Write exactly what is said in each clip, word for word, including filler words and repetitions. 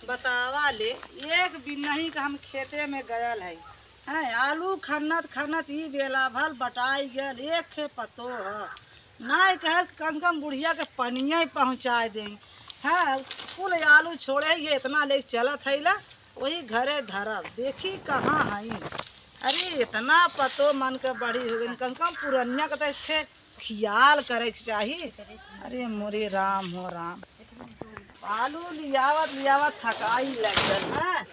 बतावा ले, एक बिन्नही का हम खेते में गयल है, हैं, आलू खन्नत खन्नत ई बेला भल बटाई गयल, एक खे पतो ह, नाई कहे कम से कम बुढ़िया के पनिया ही पहुँचाए दें। हाँ, कुल आलू छोड़े ये इतना ले चलत है ला, वही घरे धरब, देखी कहाँ हई। अरे इतना पतो मन के बड़ी हो गई, कम से कम पुरनिया के तो एक खे खियाल करे के चाही। अरे मोरे राम हो राम, आलू लियावत लियावत थकाई लग गल है।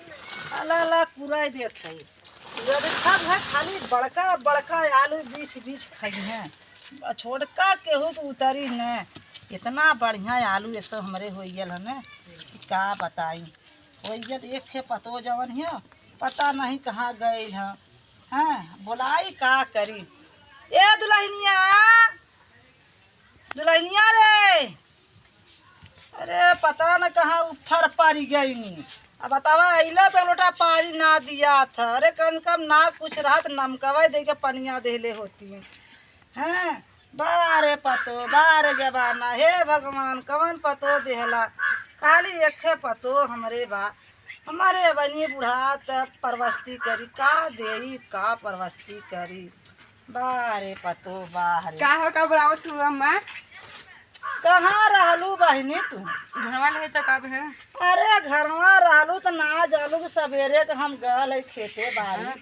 अला अला कुराई देत है। जब सब है खाली बड़का बड़का आलू बीछ बीछ खाई हैं, छोटका केहू के उतरी न। इतना बढ़िया आलू ऐसो हमरे होइयल है न कि का बताई। होइयल एक खे पतो जवन हियो, पता नहीं कहाँ गइल है। हाँ, बोलाई का करी। ए दुलहिनिया, दुलहिनिया रे, अरे पता न कहाँ उफर परी गईनी। अब बतावा, अइला पे लोटा पानी ना दिया था। अरे कम से कम ना कुछ रहत, नमकवा दे के पनिया देले होती। हैं, बा रे पतो, बा रे जमाना, हे भगवान, कवन पतो देहला। खाली एके पतो हमरे बा। हमरे बनी बुढ़ा त परवस्ती करी, का देई, का परवस्ती करी। बा रे पतो, बा रे। का हो, का बुलावत हू अम्मा? कहाँ रहलू बहिनी तू? घरवा ले तो कब है? अरे घरवा रहलू त ना जालू कि सबेरे के हम गल है खेते बारी। हाँ।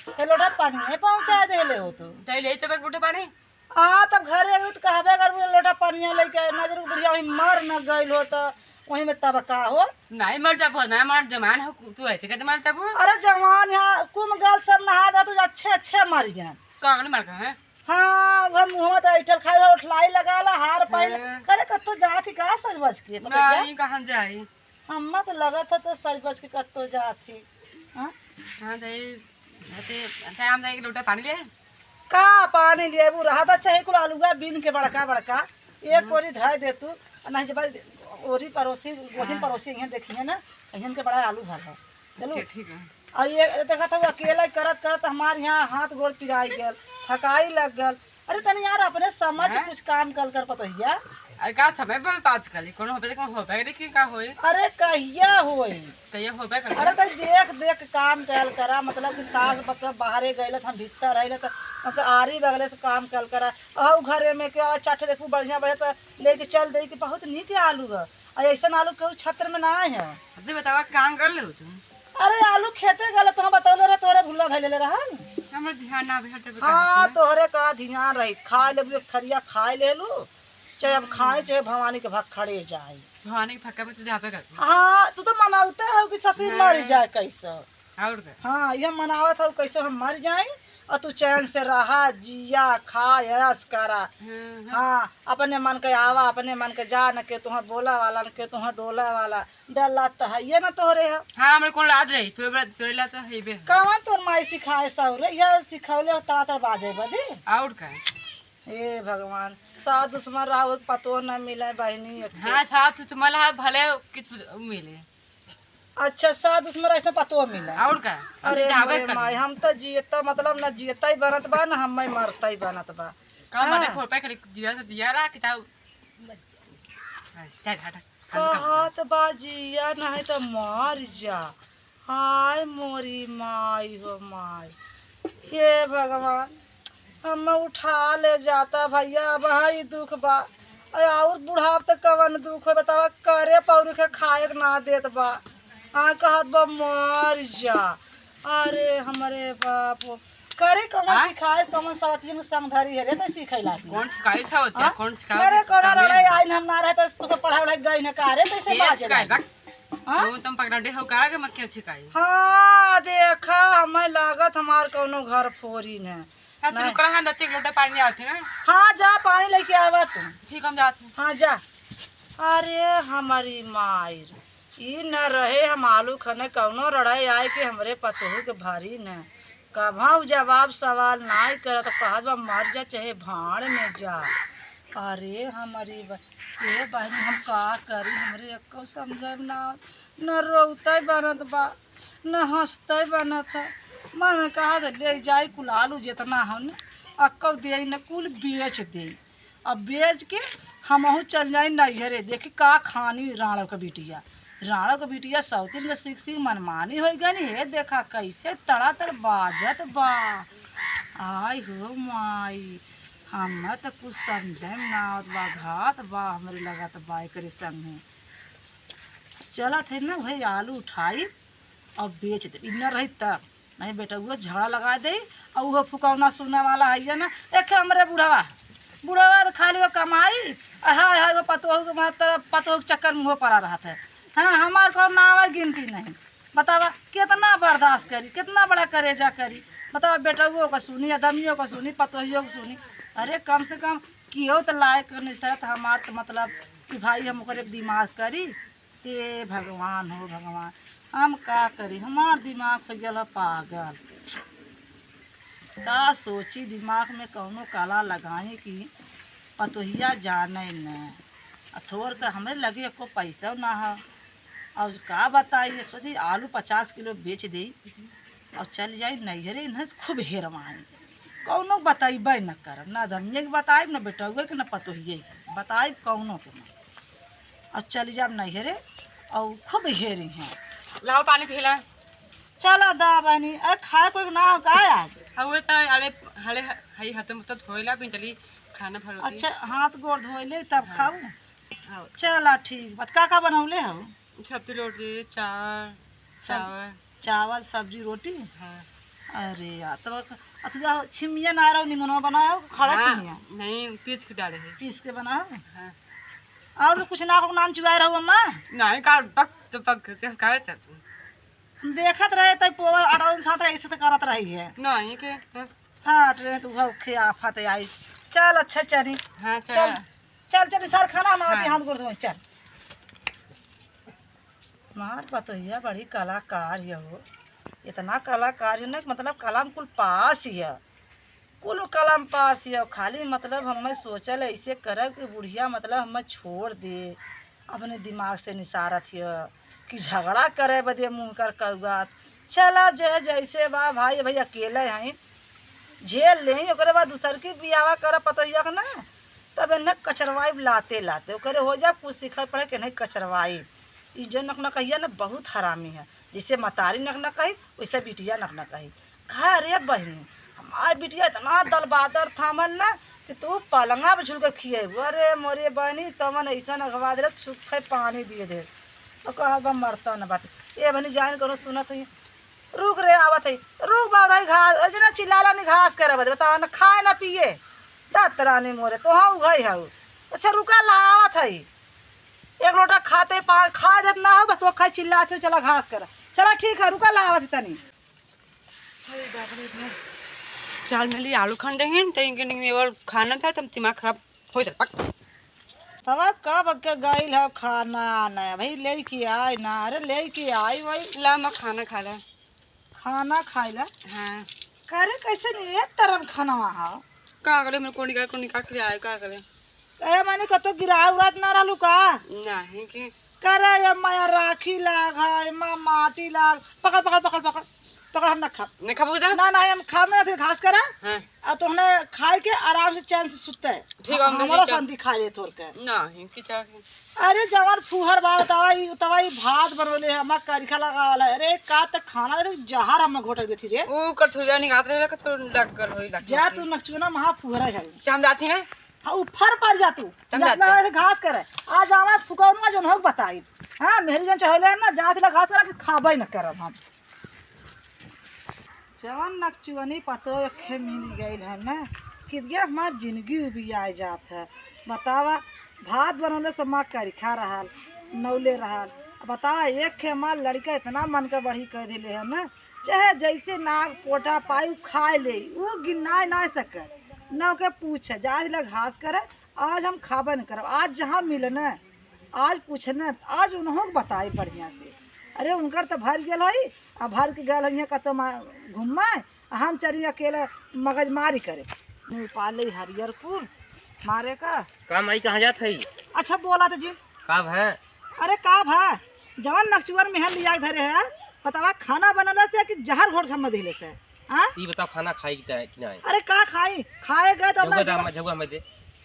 ते लोटा पानी पहुँचा देले हो तू। तै ले तो बस बूटे पानी। हाँ, तब घरे अइबू त कहबे करबू, लोटा पनिया लेके आए, नजर बुढ़िया वहीं मर न गइल हो त वहीं में तब का हो? नहीं मर जाबो, ना मर, जवान हो, तू ऐसे कैसे मर जाबो? अरे जवान है, कुम गल सब नहा जा, तू अच्छे अच्छे मर जाए। कागल मर गए हैं? हाँ, वह मुँह में तो ऐठल खाए, उठलाई लगा ला, हार पाइल। हाँ। करे कत्तो जात ही का सज बज के, मतलब क्या? नहीं, कहाँ जाई? हम्मा तो लगत है तो सज बज के कत्तो जात ही। हाँ? हाँ, दे, अते, अते हम दे एक लोटा पानी ले। का पानी लेबू? रहा था चाहे कुल आलूआ बीन के बड़का बड़का। एक हाँ। ओरी धर दे तू, आ नहीं जब ओरी परोसी, गोदिन हाँ। परोसी इहाँ देखिए ना, इहन के बड़ा आलू भर है। चलो। अच्छा, ठीक है। और ये देखा था, वो अकेला ही करत करत हमारे यहाँ हाथ गोड़ पिराई गल, थकाई लग गल। अरे तनी यार अपने समझ हैं? कुछ काम कल कर पतोहिया। अरे का समय पर बात करी, कौन होबे, कौन होबे, देखी का होई। अरे कहिया होई? कहिया होबे करी? अरे तो देख देख के काम कल करा, मतलब कि सास मतलब बाहरे गइले त हम भीतर रहिले त हमसे आरी बगले से काम कल करा। अहू घरे में के चट देखू बढ़िया बढ़िया त लेके चल दे कि बहुत नीक आलू है, और ऐसा आलू केहू क्षेत्र में ना है। अरे बतावा काम कर ले तू? अरे आलू खेते गले तो हम बतौले रहे, तोरे भुल्ला धैले रहन। हमर ध्यान ना भेटे बता हाँ, तोहरे का ध्यान रही, खा लेबू एक थरिया खाए लेलू, चाहे हम खाए, चाहे भवानी के भक्खड़े जाए। भवानी के भक्खा में तू जाबे कर। हाँ, तू तो मनावते हो कि ससुर हाँ। मर जाए कैसे। और का? हाँ, ये मनावत हो कैसे हम मर जाए और तू चैन से रहा, जिया, खा, ऐश करा। हाँ, हाँ। हाँ, अपने मन के आवा, अपने मन के जा, न के तुहाँ बोला वाला, न के तुहाँ डोला वाला। डर लाज तो है ये ना तोहरे है। हाँ, हमरे कौन लाज रही, तोरे बड़ा, तोरे लाज तो है बे। कवन तोर माई सिखाए सौरे, यह सिखौले हो तड़ा तड़ बाजे बदे। और का? हे भगवान, सास दुश्मन रहा, वो पतो न मिले बहिनी एक के। हाँ, सास दुश्मन रहा, भले कि तू मिले। अच्छा, सास दुश्मन रहा, ऐसे पतो मिले। और का? हम अरे तो जाबे मोरे करी। माई, हम तो जियता, मतलब, न जियता ही बनत बा, न हमें मरता ही बनत बा। का हाँ। मने फोर पे खाली दिया से दिया रहा, किताब। हाँ, चल, हटा। कहत बा जिया, नहीं तो मर जा। हाय मोरी माई हो माई, हे भगवान, हम उठा ले जाता भैया, अब हाँ ई दुख बा। अरे और बुढ़ाप त कवन दुख हो बतावा, करे पौरी के खाए के ना देत बा। हाँ कहत बा मर जा। अरे हमरे बाप हो, करे कवन आय? सिखाए, कवन सवतियन के संग धरी है रे, तो सीखे लागी। कौन सिखाई छा होती है? हाँ? कौन सिखाई अरे होती है? कौन कमी रड़े है? आइन हम ना रहे तो तुके पढ़ाई वढ़ाई गई न का रे, तो इसे ये बाजे सिखाई लागी। बा। हाँ? तू तुम पकड़ा दे हो का के मक्खियाँ छिकाई? हाँ, देखा, हमें लागत हमार कौनो घर फोरी न। हाँ, तू नहीं। रुक रहा, हम एक लोटा पानी आवत है ना। हाँ, जा, पानी लेके आवा तू। ठीक, हम जात हैं। हाँ, जा। अरे, हमारी माई, ई न रहे, हम आलू खने कौनो रड़ाई आए के हमरे पतोहू के भारी न। कभऊ जवाब सवाल नाई करत, कहत बा, "मर जा चाहे भाड़ में जा।" अरे हमरी ब-, ए बहिनी, हम का करी, हमरे एक्को समझे में ना, न रोवते बनत बा, न हंसते बनत है। मन कहा त ले जाई कुल आलू जितना हन, अक्को देई न कुल बेच देई। अब बेच के हमहू चल जाई नैहरे, देखी का खानी राणो के बिटिया। राणो के बिटिया सौतिन के सीख सीख मनमानी होइ गनी। हे देखा कैसे तड़ातड़ बाजत बा। आय हो माई, हम त कुछ समझे में ना आवत बा, घात बा हमरे लगत बा एकरे संगे। चलत है ना भाई, आलू उठाई और बेच दे, इन्ना रही तब। नहीं बेटा, उहो झगड़ा लगा दे। और उहो फुकौना सुनने वाला है ना, एक हमरे बुढ़वा, बुढ़वा तो खाली वो कमाई, आ हाय हाय वो पतोह के, मतलब पतोह के चक्कर में उहो पड़ा रहत है। हाँ, हमार कौन नाम है, गिनती नहीं। बतावा, कितना बर्दाश्त करी, कितना बड़ा करेजा करी। बतावा, बेटउओ का सुनी, अदमियो का सुनी, पतोहियो का सुनी। अरे, कम से कम कियो तो लायक नहीं सर, तो हमार तो मतलब कि भाई हम ओकरे दिमाग करी। हे भगवान हो भगवान, हम का करी, हमार दिमाग हो गया पागल। का सोची, दिमाग में कौनो कला लगाई कि पतोहिया जाने न। आ थोर के हमरे लगे एको पैसा ना है। और का बताई, ये सोची आलू पचास किलो बेच दे और चल जाई नैहरे, इन्हें खूब हेरवाई। कौनो बतैबे न करब, ना अदमिये के बताइब, ना बेटउए के, ना पतोहिए के बताइब, कौनो के ना। और चल जाब नैहरे और खूब हेरी हैं। लाओ पानी पी ला। चला दा बहनी, अरे खाए कोई ना हो का आज? हवे त अरे हले हई हाथ मुंह तो धोइला बिन चली खाना भर होती। अच्छा, हाथ गोड़ धोइले तब हाँ। खाऊ। हाँ। चला ठीक बात। का का बनौले हो? सब्जी रोटी, चावल, सब-, चावल। चावल, सब्जी, रोटी? हाँ। अरे यार, तब अथुआ छिमिया ना रहो, निमनवा बनाओ, खड़ा हाँ, छिमिया? नहीं, पीस के डाले हैं। पीस के बनाओ? हाँ। और तो कुछ ना हो, नान चुआए रहो अम्मा? नहीं, का पक, तो पक, तो खाए तब। हम देखत रहे, तब पोवा अटौन साथ ऐसे तो करत रही है। नहीं के, हाँ। हाँ, ट्रेन तो उहा उखे आफत आई। चल, अच्छा, चली। हाँ, चल। चल, चल, चल, सर, खाना ना आती, हाँ। हाथ गोड़ धोए, चल। हमार पतोहिया बड़ी कलाकार है हो, इतना कलाकार है ना कि मतलब कला में कुल पास ही है, कुल कला में पास ही है। खाली मतलब हमें सोचल ऐसे करब कि बुढ़िया मतलब हमें छोड़ दे, अपने दिमाग से निसारत है कि झगड़ा करे बदे मुँह कर कौआत। चल अब जे है जैसे बा भाई, भाई अकेले हैं, झेल लें, ओकरे बाद दूसर की बियाह कर पतोहिया के ना, तब इन्हें कचरवाई लाते लाते, ओकरे हो जा कुछ सीखल पड़े कि नहीं कचरवाई। ई जो नकनकहिया ना बहुत हरामी है, जैसे मतारी नकनकही, वैसे बिटिया नकनकही। कहा, "अरे बहिनी, हमार बिटिया इतना दलबादर थामल ना कि तू पलंगा पे झुल के खिएबू।" अरे मोरे बहिनी, तवन ऐसन अगवा दे, सूखे पानी दिए दे। तो कहा, "बा मरता न बाटे।" ए बहिनी, जान करो, सुनत हुई, रुक रे, आवत है। रुक बाबू, रही घास, ए जना चिल्लाला नहीं घास करे बदे, बतावा ना, खाए ना पिए। दत्त रानी मोरे, तो हाँ उघाई है। अच्छा रुका ला, आवत है। एक लोटा खाते पान खा देत ना हो, बस वो खाए चिल्लाते हो, चला घास करा। चला ठीक है, रुका ला, आवत है तनी। अरे बाप रे बाप। चाल में ली आलू खंडे हैं, तो इनके नहीं और खाना था, तब दिमाग खराब हो जाता। पक। तब कब के गइल है खाना आने? भाई लेके आए ना, अरे लेके आई भाई। ला मैं खाना खा ला। खाना खाइला? हाँ। करे कैसे नहीं है तरम खानवा हो? का करे, मेरे को निकाल, को निकाल के ले आए, का करे? ए माने कतो गिरा उरात ना रहलू का? नहीं के। करे ये माया राखी लाग है, माँ माटी लाग। पकड़, पकड़, पकड़, पकड़। पकड़, हम ना खाब। नहीं खाबू इधर? ना, ना, हम खाब ना, फिर घास करा। हाँ। आ तोहने खाए के आराम से चैन से सुतते है। ठीक है, हम हमारा नहीं शांति खा ले थोड़ के। नहीं, की चाह के। अरे जवान फुहर बा, तवा ई, तवा ई भात बनवले है, हमार करिखा लगावल है। अरे का त खाना रे, जहर हम घोट देती रे। ऊ कठुरिया निकालत रहे, कठुर डग कर होई लग जा होई। तू नकचुना महा फुहरा है। हम जाती ना। हाँ, ऊपर पर जा तू। हम जाते हैं। ऐसे घास करे। आज आवा फुकौनुआ जौन हो बताई। हाँ, मेहरी जौन चढ़ले है ना, जात ला घास करा के खाबे न करब हम। जवन नकचुअनी पतो एखे मिल गइल है ना, कि ये हमार जिंदगी उबियाए जात है। बतावा, भात बनौले से माँ करिखा रहल, नौले रहल। बतावा, एक खे हमार लड़का इतना मन के बढ़ी कर देले है ना, चाहे जैसे नाग पोटा पाई उ खाए ले, उ गिनाए ना सके, ना ओके पूछे, जाए ला घास करे, आज हम खाबे न करब, आज जहाँ मिले न, आज पूछे न, आज उन्हों के बताई बढ़िया से। अरे उनकर तो भर गेल है, आ भर के गल है कतो मा-, घूमे, आ हम चली अकेले मगजमारी करे। नहीं पाले हरियर कुल मारे का। का माई कहाँ जात है? अच्छा बोला तो जी। का भा? अरे का भा, जवन नकचुअन में है लिया के धरे है, पतावा खाना बनले से कि जहर घोट के हम दिले से? हाँ? ई बताओ खाना खाई कि चाहे कि नहीं? अरे का खाई? खाए गए तो झुआ अपना दाम, जगह झुआ में दे।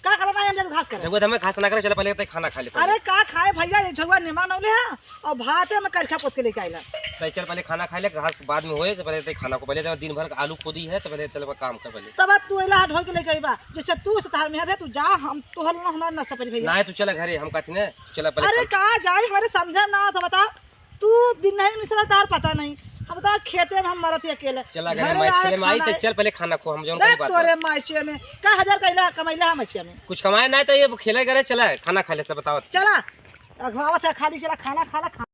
का करना है, हम जात घास करे। जगह हमें घास ना करे, चला पहले ते खाना खा ले पहले। अरे का खाए भैया, ये झुआ निमन औले है और भाते में करखा पोत के लेके आइला। तो चल पहले खाना खा ले, घास बाद में होए, तो पहले ते खाना को पहले ते दिन भर आलू खोदी है, तो पहले चल काम कर पहले। तब तू एला ढोई के लेके आइबा, जैसे तू से तार में है, तू जा, हम तोहर ना हमार ना सपरी भैया। ना तू चला घरे, हम कहते ना, चला पहले अरे खा। का जाई, हमारे समझे ना तो बता, तू बिन नहीं मिश्रा तार पता नहीं। अब तो खेते में हम मरत ही अकेले। चला घरे घरे माई आए चले में आई, खाना तो है। चल पहले खाना खो, हम जौन देख कही बात तोरे बा। माई चे में का हजार कैला कमैला हम चे में। कुछ कमाए ना तो ये खेले करे, चला खाना खा ले, तब बताओ। चला, अगवावत है खाली, चला खाना खा ला, खा।